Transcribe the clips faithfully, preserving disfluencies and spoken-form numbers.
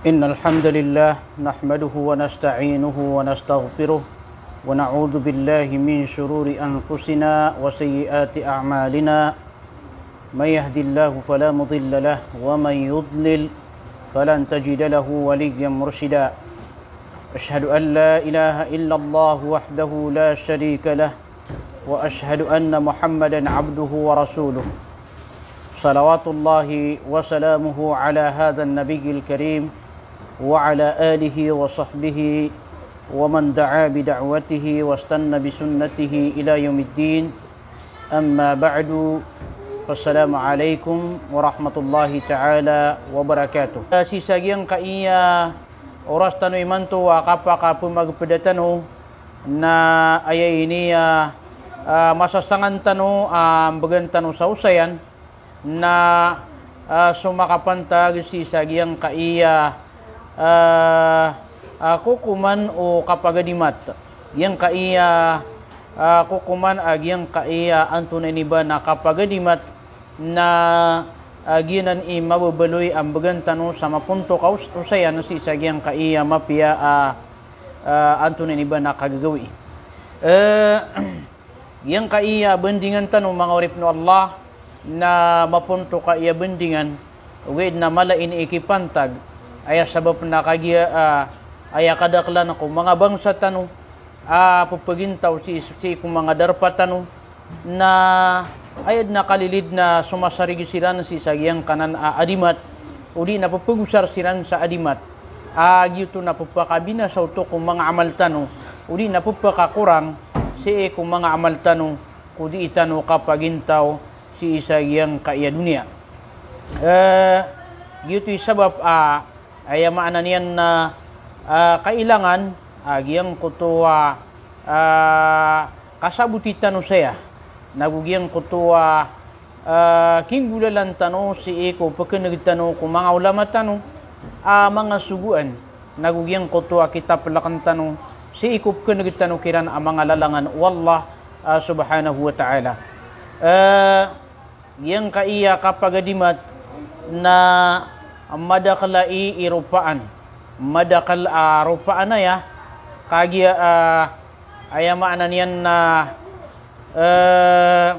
إن الحمد لله نحمده ونستعينه ونستغفره ونعوذ بالله من شرور أنفسنا وسيئات أعمالنا. من يهد الله فلا مضل له ومن يضلل فلن تجد له وليا مرشدا. أشهد أن لا إله إلا الله وحده لا شريك له وأشهد أن محمدا عبده ورسوله. صلوات الله وسلامه على هذا النبي الكريم وعلى آله وصحبه ومن دعا بدعوته واستن بسنته إلى يوم الدين. أما بعد، فالسلام عليكم ورحمة الله تعالى وبركاته. Sii sa giyangkaya oras tano imanto a kapakapemagpeda tano na aya ini a, ah, masasangan tano a mbegan tano sa osayan na, ah, so makapantag sii sa giyangkaya, ah, ah, kokoman o kapagadimat. Giyangkaya, ah, kokoman a giyangkaya antonaa ini ba na kapagadimat na, ah, giyanan i mababaloy a mbegan tano sa mapontok a os-, osayan sii sa giyangkaya mapiya a, ah, antonaa ini ba na kagagawii. Eh, giyangkaya bandingan tano manga oripen o Allah na mapontok a aya bandingan, ogaid na mala ini i kipantag, aya sabap na kagiya, ah, aya kadaklan ko manga bangsa tano, ah, pepegintaw sii, sii ko manga darpa tano, na aya den a kalilid na somasarig siran sii sa giyangkanan a adimat, odi na pepegosar siran sa adimat. A giyoto na pepakabinasa oto ko manga amal tano, odi na pepakakorang sii ko manga amal tano, ko dii tano kapagintaw sii sa giyangkaya doniya. Eh, giyoto i sabap a, aya maana niyan na, ah, kailangan, ah, giyangkoto a, ah, kasaboti tano saya. Nago giyangkoto a, ah, kinggolalan tano sii ko pekeneg tano ko manga olama tano a manga sogoan. Nago giyangkoto a kitapelaken tano sii ko pekeneg tano kiran a manga lalangan o Allah, ah, subhanahu wa ta'ala. Eh, giyangkaya kapagadimat na madakel a i-, iropaan. Madakel a ropaan aya, kagiya, ah, aya maana niyan na, eh,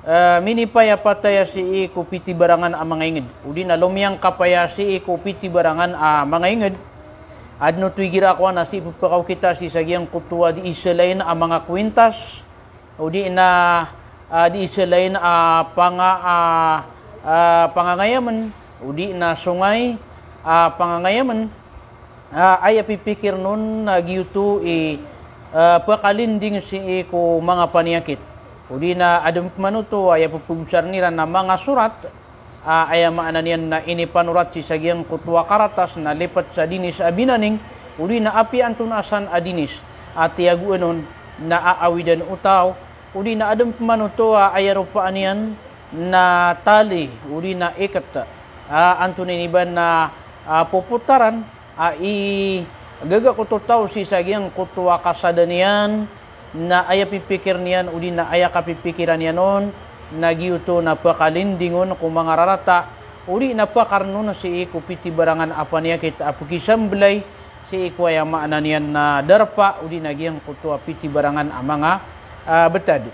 eh, minipayapataya sii ko pitibarangan a manga inged. Odi na lomiyangkapaya sii ko pitibarangan a manga inged. Aden oto igira kowan a sii pepekaw kita sii sa giyangkoto a dii selain a manga kwintas, odi na, ah, dii selain a panga-, ah, ah, pangangayamen, odi na songay a pangangayamen, ah, aya pipikir on na giyoto i, ah, pekalinding sii ko manga paniyakit. Odi na aden pman oto aya pepegosaren iran a manga sorat, ah, aya maana niyan na inipanorat sii sa giyangkoto a karatas na lipet sa dinis a binaning, odi na apiya antonaa san a dinis a tiyagoan on na aawidan o taw, odi na aden pman oto a aya ropaan iyan na tali, odi na iket, ah, antonaa ini ba na, ah, popotaran, a igaga koto taw sii sa giyangkoto a kasada niyan, na aya pipikir niyan, odi na aya kapipikiran iyan on, na giyoto na pekalinding on ko manga rarata, odi na pekaren on sii ko pitibarangan a paniyakit a pekisambelay sii ko aya maana niyan na darpa, odi na giyangkoto a pitibarangan a manga, ah, betad.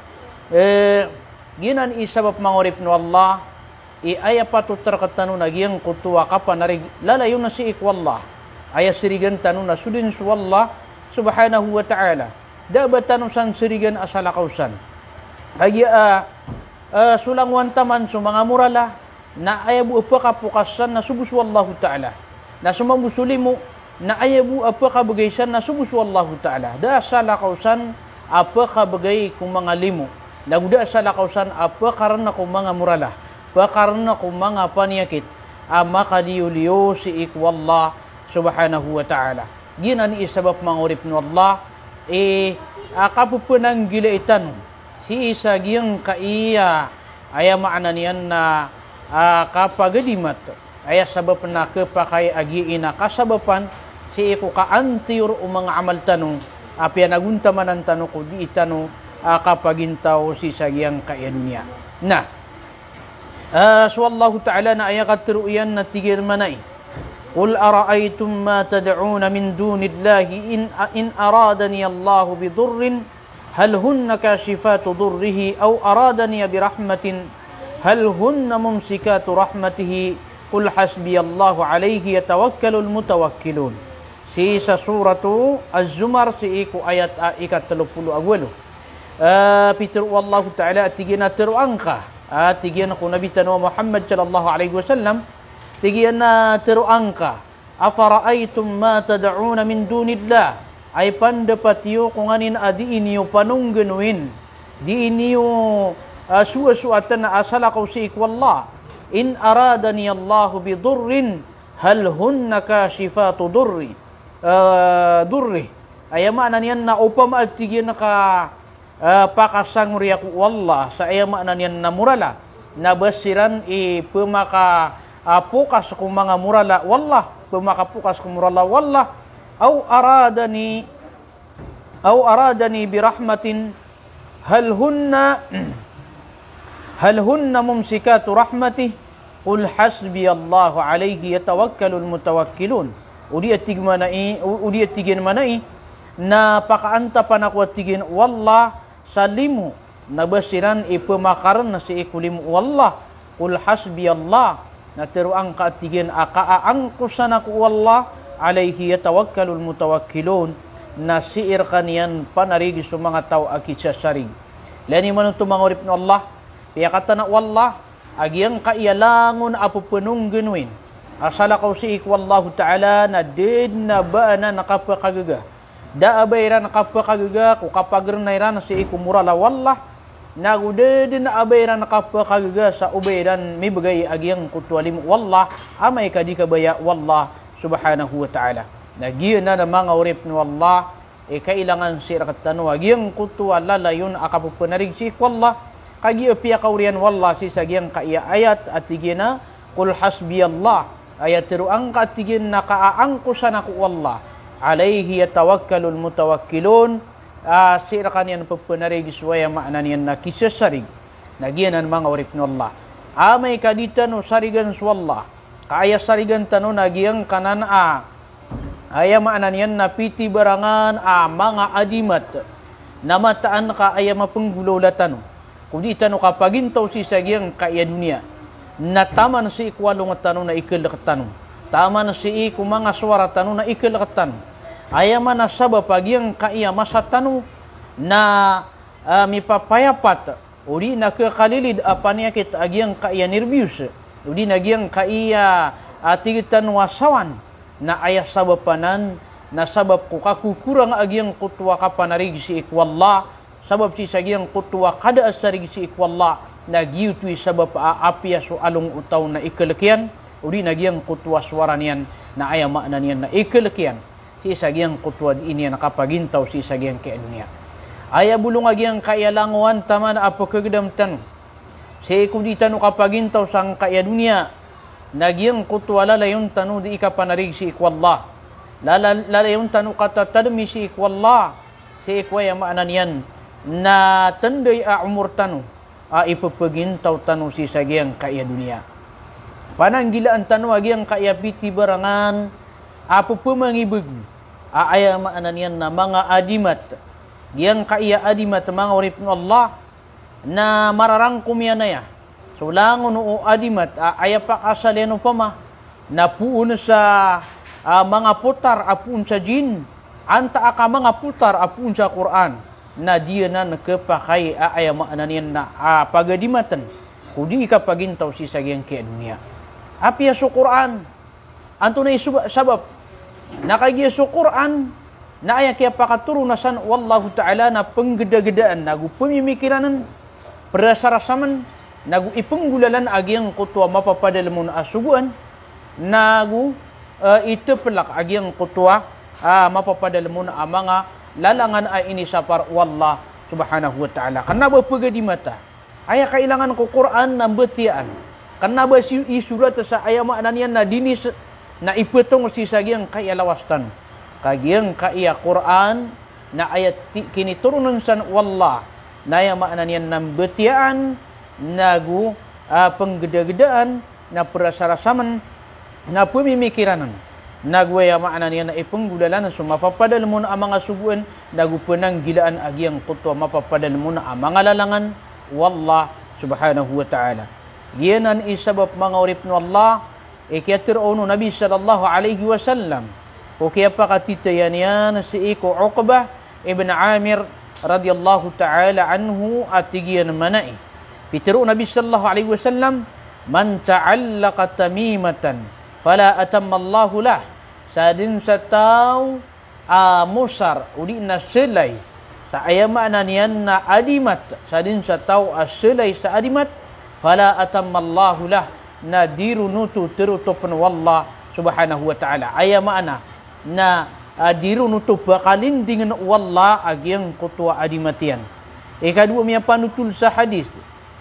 Eh, giyanan i sabap manga oripen o Allah, i aya patot a rektano na giyangkoto a kapanarig, lalayon na sii ko Allah. Aya serigan tano na so den so Allah subhanahu wa ta'ala. Da a ba tano san serigan a salakaw san. Kagiya, ah, ah, so langowan taman so manga morala, na aya bo a pekapokas san na so bo so Allahu ta'ala. Na so mambo so limo, na aya bo a pekabegay san na so bo so Allahu ta'ala. Da a salakaw san a pekabegay ko manga limo. Nago da a salakaw san a pekaren ko manga morala, pekaren ko manga paniyakit a makaliyoliyo sii ko Allah subhanahu wa ta'ala. Giyanan i sabap manga oripen o Allah, eh, a kapepenanggilai tano sii sa giyangkaya, aya maana niyan na, ah, kapagadimat. Aya sabap na kepakay a giya i na kasabapan sii ko kaantiyor o manga amal tano, a piyanagontamanan tano ko dii tano, ah, kapagintaw sii sa giyangkaya doniya. Na, ah, so Allahu ta'ala na aya katero iyan na tig iyan mambo a Qul ara'aytum ma tad'una min dunillahi in, in aradani Allahu bi dhurrin hal hunna kashifatu dhurrihi aw aradani bi rahmatin hal hunna mumsikatu rahmatihi qul hasbiyallahu alayhi yatawakkalul mutawakkilun. Sii sa Suratu Az-Zumar, sii ko ayat a ikatlo polo ago walo. Ah, pitharo o Allahu Ta'ala, tig iyan a tharoang ka, ah, tig iyan ko Nabi tano a Muhammad sallallahu alayhi wasallam, tig iyan a tharoang ka, afara'aytum ma tad'una min dunillah, ay pandapat iyo ko nganin a dii niyo panongganoin, dii niyo, ah, soasoatan a salakaw sii ko Allah, in aradani Allahu bi dhurrin hal hunna kashifatu dhurri, ah, dhurri. Aya maana niyan na opama a tig iyan ka, ah, pakasangori ako o Allah sa aya maana niyan na morala, na ba siran i pemaka, ah, pokas ko manga morala o Allah, pemakapokas ko morala o Allah, aw aradani, aw aradani bi rahmatin hal hunna, hal hunna mumsikatu rahmatih, qul hasbiyallahu alayhi yatawakkalul mutawakkilun. O di a tig manai, o, o di a tig iyan manai, na pakaantapan ako a tig iyan o Allah sa limo, na ba siran i pemakaran sii ko limo o Allah. Qul hasbiyallah, na tharoang ka a tig iyan a kaangkosan ako o Allah, alayhi yatawakkalul mutawakkilun, na sii rekaniyan panarig so manga taw a kisasarig. Lagid imanto manga oripn o Allah, piyakatana o Allah a giyangkaya langon a pepenongganoin a salakaw sii ko Allahu Ta'ala na da den a ba anan kapekagaga. Da a ba iran kapekagaga ko kapagrena iran sii ko morala o Allah, nago da den a ba iran kapekagaga sa o ba iran mibegay a giyangkoto a limo o Allah, amay ka di kabaya o Allah subhanahu wa ta'ala. Na giyanan a manga oripn o Allah, e, kailangan sii rektano a giyangkoto a lalayon a kapepenarig sii ko Allah. Kagiya piyakaoriyan o Allah sii sa giyangkaya ayat a tig iyan a, qul hasbiyallah, aya tharoang ka a tig iyan na kaangkosan ako o Allah, alayhi yatawakkalul mutawakkilun, a sii rekaniyan pepenarig so aya maana niyan na kisasarig. Na giyanan manga oripn o Allah. Amay ka di tano sarigan so Allah, ka aya sarigan tano na giyangkanan a, aya maana niyan na pitibarangan a manga adimat, na mataan ka aya mapenggolawla tano ko di tano kapagintaw sii sa giyangkaya doniya. Na taman sii ko along tano na ikelek tano, taman sii ko manga sowara tano na ikelek tano. Aya maana sabap a giyangkaya masa tano na, ah, mipapayapat, o di na kekalilid a paniyakit a giyangkaya nerbiyos, o di na giyangkaya, ah, tig tano a sawan, na aya sabap anan na sabap ko kakokorang a giyangkoto a kapanarig sii ko Allah, sabap sii sa giyangkoto a kada a sarig sii ko Allah, na giyoto i sabap a apiya so along o taw na ikelek iyan, o di na giyangkoto a sowara niyan, na aya maana niyan na ikelek iyan sii sa giyangkoto a dii niyan kapagintaw sii sa giyangkaya doniya. Aya bolong a giyangkaya langowan taman a pekegedam tano sii ko di tano kapagintaw sangkaya doniya, na giyangkoto a lalayon tano di ikapanarig sii ko Allah. Lala-, lalayon tano katatademi sii ko Allah, sii ko aya maana niyan na tenday a omor tano a ipepegintaw tano sii sa giyangkaya doniya. Pananggilaan tano a giyangkaya pitibarangan a pepemangibeg a aya maana niyan na manga adimat. Giyangkaya adimat, manga oripn o Allah, na mararangkom iyan aya so langon o adimat a aya pakasaliyan opama na poon sa, ah, manga potar a poon sa jinn, antaa ka manga potar a poon sa Qur'an, na di anan kepakay a aya maana niyan na, ah, pagadimaten ko di kapagintaw sii sa giyangkaya doniya. Apiya so Qur'an, antonaa i soba-, sabap? Na kagiya so Qur'an na aya kiyapakatoronan san o Allahu Ta'ala na penggedagedaan, nago pemimikiranen, perasarasamen, nago ipenggolalan a giyangkoto a mapapadalem on a sogoan, nago, eh, itepelak a giyangkoto a, ah, mapapadalem on a manga lalangan a inisapar o Allah subhanahu wa ta'ala. Kena ba pegadimata. Aya kailangan ko Qur'an na mbatiyaan. Kena ba si-, isorat sa aya maana niyan na dinis, na ipetong sii sa giyangkaya lawas tano. Ka giyangkaya Qur'an na aya ti-, kinitoronan san o Allah, na aya maana niyan na mbatiyaan, nago, ah, penggedagedaan, na perasarasamen, na pemimikiran, nago aya maana niyan na ipenggolalan so mapapadalem on a manga sogoan, nago penanggilaan a giyangkoto a mapapadalem on a manga lalangan o Allah subhanahu wa ta'ala. Giyanan i sabap, manga oripen o Allah, i kiyatero o Nabi sallallahu alaihi wasallam ko kiyapakatitayan iyan sii ko Uqbah ibn Amir radhiyallahu ta'ala anhu a tig iyan manaya, pitero o Nabi sallallahu alaihi wasallam, "Man ta'allaqa tamimatan fala atamma Allahu lah." Sadn sa taw a mosar, odi na selay sa aya maana niyan na adimat, sadn sa taw a selay sa adimat, fala atamma Allahu lah, na di ron oto terotopen o Allah subhanahu wa ta'ala. Aya maana na, ah, di ron oto pakalindingen o Allah a giyangkoto a adimat iyan. Ikadowa, miyapanotol sa hadith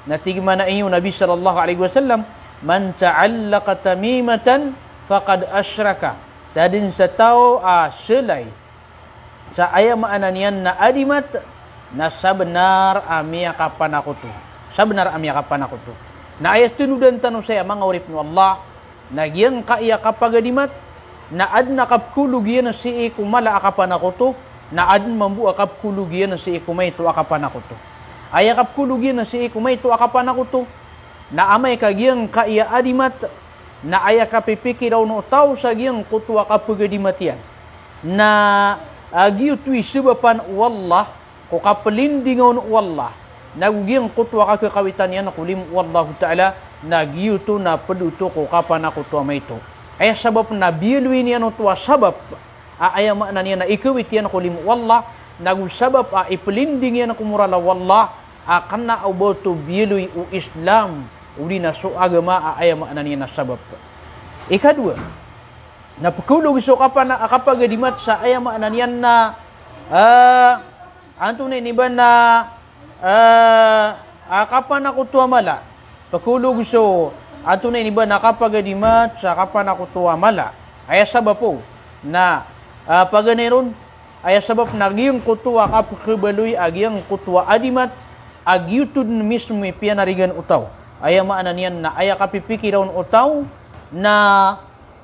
na tig manaya o Nabi sallallahu alaihi wasallam, "Man ta'allaqa tamimatan faqad ashraka." Sadn sa taw a selay sa aya maana niyan na adimat, na sabnar a miyakapanakoto. Sabnar a miyakapanakoto. Na aya tenodan tano saya, manga oripen o Allah, na giyangkaya kapagadimat na adn a kapkolog iyan sii ko mala a kapanakoto, na adn mambo a kapkolog iyan sii ko maito a kapanakoto. Aya kapkolog iyan sii ko maito a kapanakoto na amay ka giyangkaya adimat na aya kapipikira on o taw sa giyangkoto a kapagadimat iyan na, ah, giyoto i sabapan o Allah ko kapelindinga on o Allah, nago giyangkoto a kakekawitan iyan ko limo o Allahu ta'ala, na giyoto na ped oto ko kapanakoto a maito. Aya sabap na biyaloy niyan oto a sabap a aya maana niyan na ikawit iyan ko limo o Allah, nago sabap a ipelinding iyan ko moral o Allah, a kena o ba oto biyaloy o Islam, odi na so agama a aya maana niyan na sabap. Ikadowa, na pekolog so kapana-, kapagadimat sa aya maana niyan na, ah, antonaa ini ba na, ah, ah, kapanakoto a mala. Pekolog so antonaa ini ba na kapagadimat sa kapanakoto a mala. Aya sabap o na, ah, paganay ron, aya sabap na giyangkoto a kapekebaloy a giyangkoto a adimat a giyoto den mismo i piyanarigan o taw. Aya maana niyan na aya kapipikira on o taw na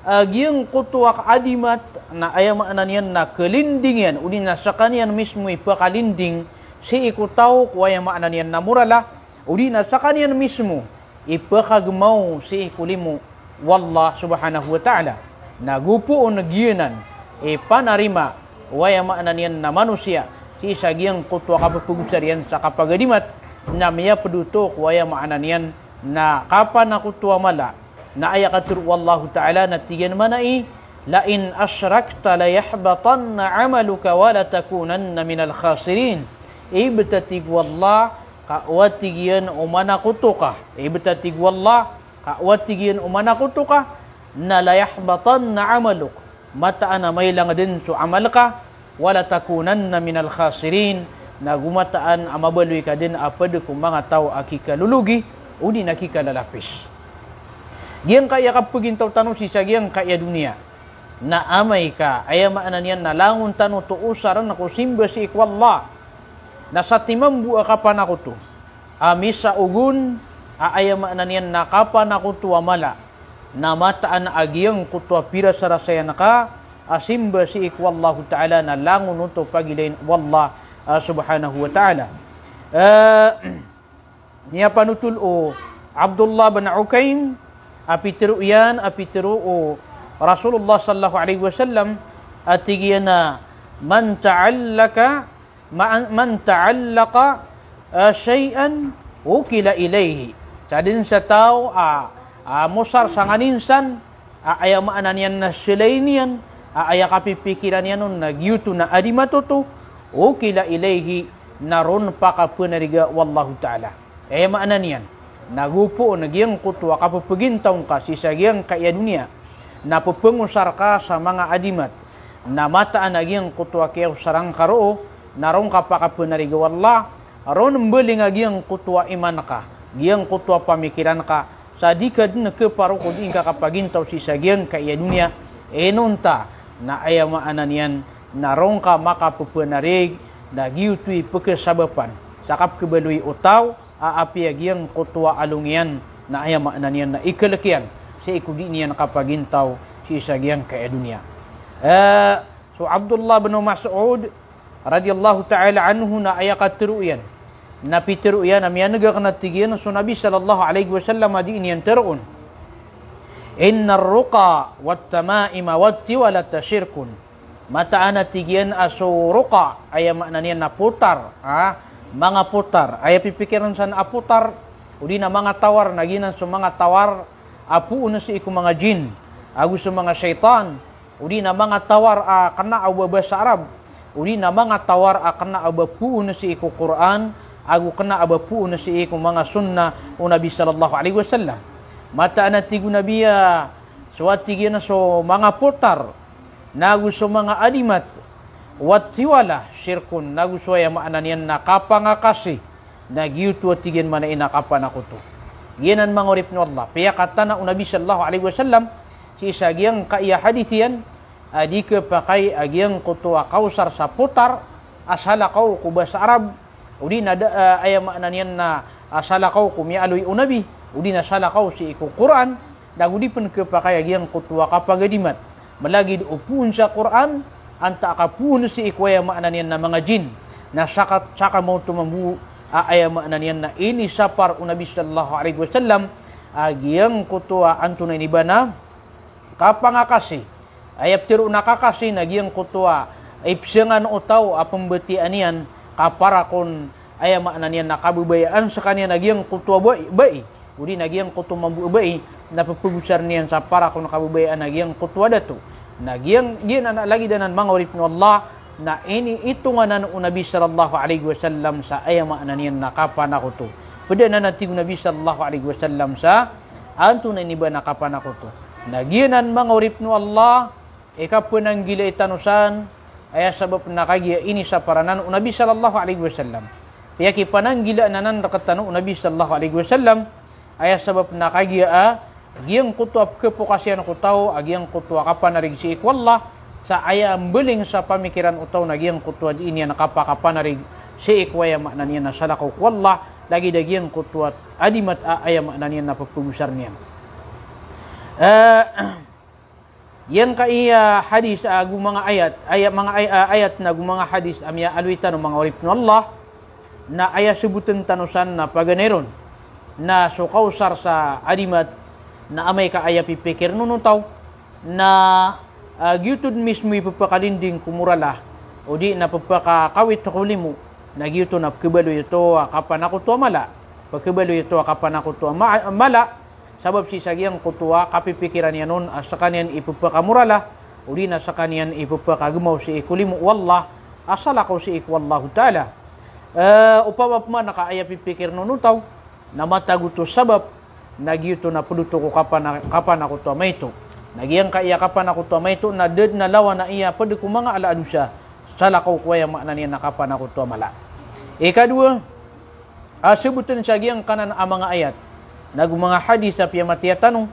ah, giyangkoto a kaadimat na aya maana niyan na kalinding iyan, odi na sekaniyan mismo i pakalinding sii ko taw ko aya maana niyan na moral a, odi na sekaniyan mismo i pakagemaw sii ko limo o Allah subhanahu wa ta'ala. Na gopoon giyanan i panarima o aya maana niyan na manosiya sii sa giyangkoto a kapepegosar iyan sa kapagadimat, na miyaped oto ko aya maana niyan na kapanakoto a mala. Na aya katero o Allahu Ta'ala na tig iyan manaya, "La in ashrakta la yahbatanna amaluka wa la takunanna minal khasirin." Ibt a tig o Allah, ka o a tig iyan o manakoto ka. Ibt a tig o Allah, ka o a tig iyan o manakoto ka, na la yahbatanna amaluk. Mataan a mailang den so amal ka, "Wa la takunanna minal khasirin," na go mataan a mabaloy ka den a ped ko manga taw a kikalologi, odi na kikalalapis. Giyangkaya kapegintaw tano sii sa giyangkaya doniya, na amay ka, aya maana niyan na langon tano oto osaren ko simba sii ko Allah, na satiman bo a kapanakoto a misaogon a aya maana niyan na kapanakoto a mala, na mataan a giyangkoto a pirasarasayan ka a simba sii ko Allahu Ta'ala na langon oto pagilain o Allah, ah, subhanahu wa ta'ala. Eh, niyapanotol o Abdullah bin Ukaim a pitero iyan, a pitero o Rasulullah sallallahu alaihi wasallam, a tig iyan a, "Man ta'allaka, ma-, man ta'allaqa, ah, shay'an wukila ilayhi." Sadn sa taw a, a mosar sanganin san, a aya maana niyan na selay niyan, a aya kapipikiran iyan on na giyoto na adimat oto, wukila ilayhi, na ron pakapenariga o Allahu Ta'ala. Aya maana niyan na gopoon giyangkoto a kapepegintaw ngka sii sa giyangkaya doniya, na pepengosar ka sa manga adimat, na mataan a giyangkoto a kiyaosar angka roo na ron ka pakapenariga o Allah, ron mbaling a giyangkoto a iman ka, giyangkoto a pamikiran ka, sa di ka den keparo ko di ngka kapagintaw sii sa giyangkaya doniya, inonta na aya maana niyan na ron ka makapepenarig, na giyoto i pekesabapan sa kapekebaloy o taw a apiya giyangkoto a along iyan, na aya maana niyan na ikelek iyan sii ko dii niyan kapagintaw sii sa giyangkaya doniya. Eh, so Abdullah bin Mas'ud radiyallahu ta'ala anhu na aya katharo iyan, na pitharo iyan a miyaneg akn a tig iyan so Nabi sallallahu alaihi wasallam a dii niyan tharoon, "Innar ruqa wat tamaima wat tiwalata shirkun." Mataan a tig iyan a so ruqa, aya maana niyan na potar, ha? Manga potar. Aya pipikiran san a potar, odi na manga tawar, na giyanan so manga tawar a poon sii ko manga jin, ago so manga shaytan, odi na manga tawar a kna o ba basa Arab, odi na manga tawar a kna o ba poon sii ko Qur'an, ago kna o ba poon sii ko manga sunnah o Nabi sallallahu alaihi wasallam. Mataan a tig o Nabi a so a tig iyan a so manga potar, nago so manga adimat, wat tiwala, shirkun, nago so aya maana niyan na kapangakasi, na giyoto a tig iyan maana ina kapanakoto. Giyanan manga oripn o Allah, piyakatana o Nabi sallallahu alaihi wasallam sii sa giyangkaya hadith iyan, a di khapakay a giyangkoto a kaosar sa potar a salakaw ko basa Arab, odi na da, eh, aya maana niyan na, ah, salakaw ko miyaaloy o Nabi, odi na salakaw sii ko Qur'an, na go di pn khapakay a giyangkoto a kapagadimat. Malagid o poon sa Qur'an, antaa ka poon sii ko aya maana niyan na manga jin. Na saka, saka maoto mambo a aya maana niyan na inisapar o Nabi sallallahu alaihi wasallam a giyangkoto a antonaa ini ba na kapangakasi. Aya pitharo na kakasi na giyangkoto a ipzangan o taw a pmbatiyaan iyan, kapara kon aya maana niyan na kababayaan skaniyan a giyangkoto a bai, bai, odi na giyangkoto mambo a bai, na pphagosaran iyan sa para kon kababayaan a giyangkoto a dato. Na giyang, giyanan a lagid anan manga oripn o Allah, na iniitongan anan o Nabi sallallahu alaihi wasallam sa aya maana niyan na kapanakoto. Pd anan a tig o Nabi sallallahu alaihi wasallam sa antonaa ini ba na kapanakoto. Na giyanan manga oripn o Allah, i kapnanggilai tano san, aya sabap na kagiya inisapar anan o Nabi sallallahu alaihi wasallam. Piyakipananggilaan anan rktano o Nabi sallallahu alaihi wasallam, aya sabap na kagiya a giyangkoto a pkhapokasiyan ko taw a giyangkoto a kapanarig sii ko Allah, sa aya mbaling sa pamikiran o taw na giyangkoto a dii niyan kapakapanarig sii ko aya maana niyan na salakaw ko Allah, lagid a giyangkoto a adimat a aya maana niyan na pphagosaran iyan. Eh, giyangkaya hadith ago manga ayat, aya, manga ay-, ah, ayat nago manga hadith a miyaaloy tano manga oripn o Allah, na aya sabotn tano san na paganay ron. Na so kaosar sa adimat, na amay ka aya pipikirn on o taw, na, ah, giyoto dn mismo i pphakadinding ko moral a, odi na pphakakawit ko limo, na giyoto na pkhabaloy oto a kapanakoto a mala, pkhbaloy oto a kapanakoto a ma-, mala, sabap sii sa giyangkoto a kapipikiran iyan on a skaniyan i pphakamoral a, odi na skaniyan i pphakagmaw sii ko limo o Allah, a salakaw sii ko Allahu Ta'ala. Eh, opama pman ka aya pipikirn on o taw, na matago oto sabap, na giyoto na pd oto ko kapana-, kapanakoto a maito. Na giyangkaya kapanakoto a maito, na da dn a lawan a iya pd ko manga ala a dosa, salakaw ko aya maana niyan na kapanakoto a mala. Ikadowa, a sabotn sa giyangkanan a manga ayat, nago manga hadith a piyamatiya tano,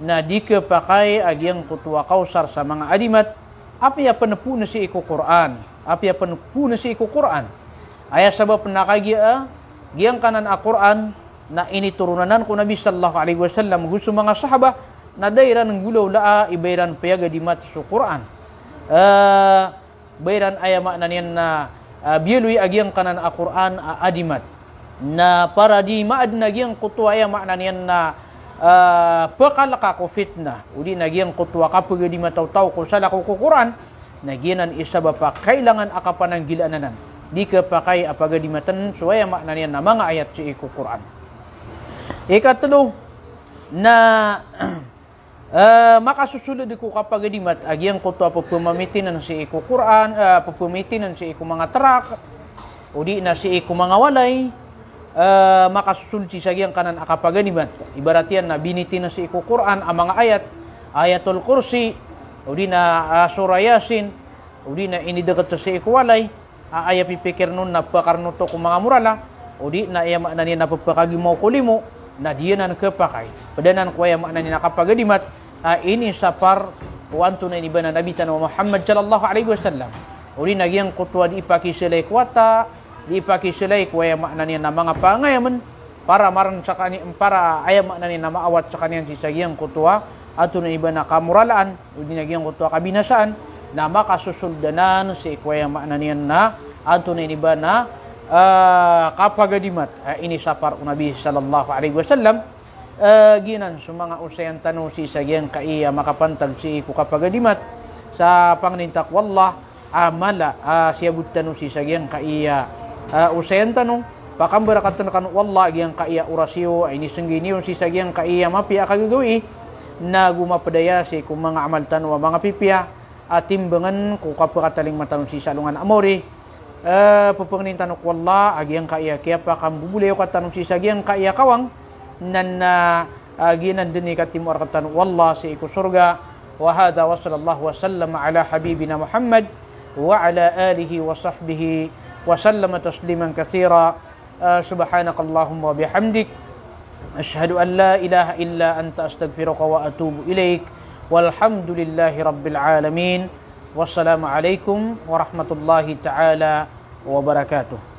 na di khapakay a giyangkoto a kaosar sa manga adimat, apiya pn poon sii ko Qur'an, apiya pn poon sii ko Qur'an. Aya sabap na kagiya a, giyangkanan a Qur'an, na initoron anan ko Nabi sallallahu alaihi wasallam go so manga sahaba, na da iran nggolawlaa i ba iran piyagadimat so Qur'an. Eh, ba iran aya maana niyan na, ah, biyaloy a giyangkanan a Qur'an a adimat. Na para di maadn a giyangkoto aya maana niyan na, ah, pkalka ko fitnah, odi na giyangkoto a kapagadimat o taw ko salakaw ko Qur'an, na giyanan i sabap a kailangan a kapananggilaan anan. Di khapakay a pagadimatn so aya maana niyan na manga ayat sii ko Qur'an. Ikatlo, na Eh, makasosoled ko kapagadimat a giyangkoto a pphmamitinan sii ko Qur'an, eh, pphmamitinan sii ko manga trak, odi na sii ko manga walay, eh, makasosoled sii sa giyangkanan a kapagadimat. Ibarat iyan na binitina sii ko Qur'an a manga ayat, Ayatul Kursi, odi na, ah, Surah Yasin, odi na inidkt sii ko walay, a aya pipikirn on na pkarn oto ko manga moral a, odi na aya maana niyan na pphakagmaw ko limo, na di anan khapakay. Pd anan ko aya maana niyan na kapagadimat a inisapar o antonaa ini ba na Nabi tano a Muhammad sallallahu alaihi wasallam. Odi na giyangkoto a di ipakislay ko wata, di ipakislay ko aya maana niyan na manga pangayamn, para marn skaniyan, para aya maana niyan na maawat skaniyan sii sa giyangkoto a antonaa i ba na kamoralaan, odi na giyangkoto a kabinasaan, na makasosold anan sii ko aya maana niyan na antonaa i ba na, ah, kapagadimat a inisapar o Nabi sallallahu alaihi wasallam. Eh, giyanan so manga osayan tano sii sa giyangkaya makapantag sii ko kapagadimat sa pangninta ko Allah, a mala a siyabot tano sii sa giyangkaya, ah, osayan tano, pakambarakatan kano o Allah a giyangkaya oras iyo a inisnggay niyo sii sa giyangkaya mapiya a kagagawii, nago mapd aya sii ko manga amal tano a manga pipiya a timbangan ko kapakatalingoma tano sii sa alongan a mawri. Eh, pphangnin tano ko Allah a giyangkaya kiyapakambobolayoka tano sii sa giyangkaya kawang, nan, ah, giyanan dn i katimoa rktano o Allah sii ko sorga. Wa hadha wa sallallahu wa sallam ala habibina Muhammad wa ala alihi wa sahbihi wa sallama tasliman kathira. Ah, subhanakallahumma wa bihamdik. Ashhadu an la ilaha illa anta, astaghfiruka wa atubu ilaik. Walhamdulillahi rabbil alamin. Wassalamu alaikum warahmatullahi ta'ala wabarakatuh.